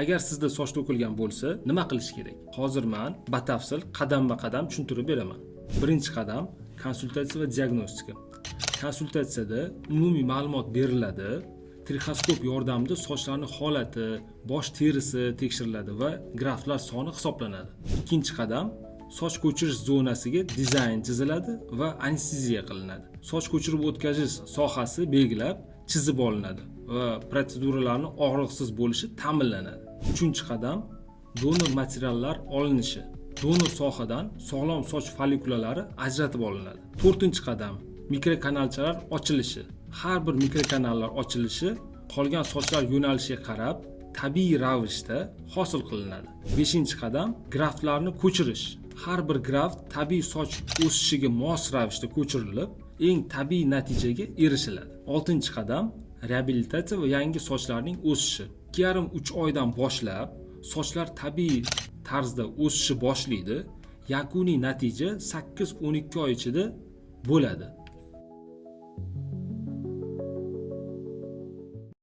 Agar sizda soch to'kilgan bo'lsa, nima qilish kerak? Hozir man batafsil, qadamba qadam tushuntirib beraman. Birinchi qadam: konsultatsiya va diagnostika. Konsultatsiyada umumiy ma'lumot beriladi, trixoskop yordamida sochlarning holati, bosh terisi tekshiriladi va graftlar soni hisoblanadi. Ikkinchi qadam: soch ko'chirish zonasiga dizayn chiziladi va anesteziya qilinadi. Soch ko'chirib o'tkazish sohasi belgilab, chizib olinadi va protseduralarni og'riqsiz bo'lishi ta'minlanadi. Uchinchi qadam: donor materiallar olinishi. Donor sohadan sog'lom soch follikulalari ajratib olinadi. To'rtinchi qadam: mikrokanalchalar ochilishi. Har bir mikrokanallar ochilishi qolgan sochlar yo'nalishiga qarab tabiiy ravishda hosil qilinadi. Beshinchi qadam: graftlarni ko'chirish. Har bir graft tabiiy soch o'sishiga mos ravishda ko'chirilib, eng tabiiy natijaga erishiladi. Oltinchi qadam: reabilitatsiya va yangi sochlarning o'sishi. 2,5-3 oydan boshlab sochlar tabiiy tarzda o'sishni boshlaydi. Yakuniy natija 8-12 oy ichida bo'ladi.